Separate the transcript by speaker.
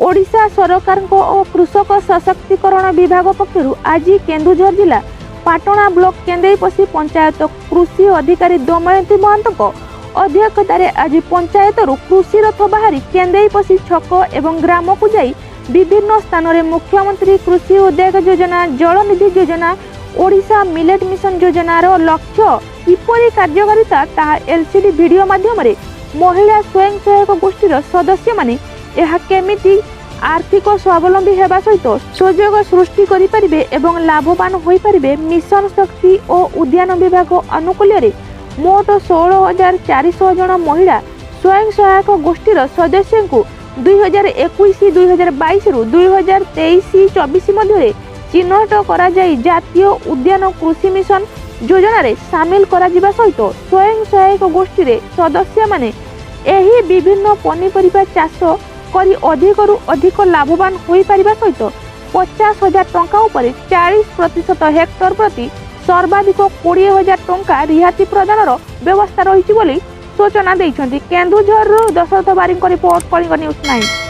Speaker 1: ଓଡ଼ିଶା ସରକାରଙ୍କ ଓ କୃଷକ ସଶକ୍ତିକରଣ ବିଭାଗ ପକ୍ଷରୁ ଆଜି କେନ୍ଦୁଝର ଜିଲ୍ଲା ପାଟଣା ବ୍ଲକ କେନ୍ଦେଇପଶି ପଞ୍ଚାୟତ କୃଷି ଅଧିକାରୀ ଦମୟନ୍ତୀ ମହାନ୍ତଙ୍କ ଅଧ୍ୟକ୍ଷତାରେ ଆଜି ପଞ୍ଚାୟତରୁ କୃଷି ରଥ ବାହାରି କେନ୍ଦେଇପଶି ଛକ ଏବଂ ଗ୍ରାମକୁ ଯାଇ ବିଭିନ୍ନ ସ୍ଥାନରେ ମୁଖ୍ୟମନ୍ତ୍ରୀ କୃଷି ଉଦ୍ୟୋଗ ଯୋଜନା, ଜଳନିଧି ଯୋଜନା, ଓଡ଼ିଶା ମିଲେଟ୍ ମିଶନ ଯୋଜନାର ଲକ୍ଷ୍ୟ କିପରି କାର୍ଯ୍ୟକାରିତା ତାହା ଏଲସିଡି ଭିଡ଼ିଓ ମାଧ୍ୟମରେ ମହିଳା ସ୍ୱୟଂ ସହାୟକ ଗୋଷ୍ଠୀର ସଦସ୍ୟମାନେ ଏହା କେମିତି ଆର୍ଥିକ ସ୍ୱାବଲମ୍ବୀ ହେବା ସହିତ ସୁଯୋଗ ସୃଷ୍ଟି କରିପାରିବେ ଏବଂ ଲାଭବାନ ହୋଇପାରିବେ, ମିଶନ ଶକ୍ତି ଓ ଉଦ୍ୟାନ ବିଭାଗ ଆନୁକୂଲ୍ୟରେ ମୋଟ 16,400 ଜଣ ମହିଳା ସ୍ୱୟଂ ସହାୟକ ଗୋଷ୍ଠୀର ସଦସ୍ୟଙ୍କୁ 2021 2022ରୁ 2023-24 ମଧ୍ୟରେ ଚିହ୍ନଟ କରାଯାଇ ଜାତୀୟ ଉଦ୍ୟାନ କୃଷି ମିଶନ ଯୋଜନାରେ ସାମିଲ କରାଯିବା ସହିତ ସ୍ୱୟଂ ସହାୟକ ଗୋଷ୍ଠୀରେ ସଦସ୍ୟମାନେ ଏହି ବିଭିନ୍ନ ପନିପରିବା ଚାଷ କରି ଅଧିକରୁ ଅଧିକ ଲାଭବାନ ହୋଇପାରିବା ସହିତ 50,000 ଟଙ୍କା ଉପରେ 40%, ହେକ୍ଟର ପ୍ରତି ସର୍ବାଧିକ 20,000 ଟଙ୍କା ରିହାତି ପ୍ରଦାନର ବ୍ୟବସ୍ଥା ରହିଛି ବୋଲି ସୂଚନା ଦେଇଛନ୍ତି। କେନ୍ଦୁଝରରୁ ଦଶରଥ ବାରିଙ୍କ ରିପୋର୍ଟ, କଳିଙ୍ଗ ନ୍ୟୁଜ୍ 9।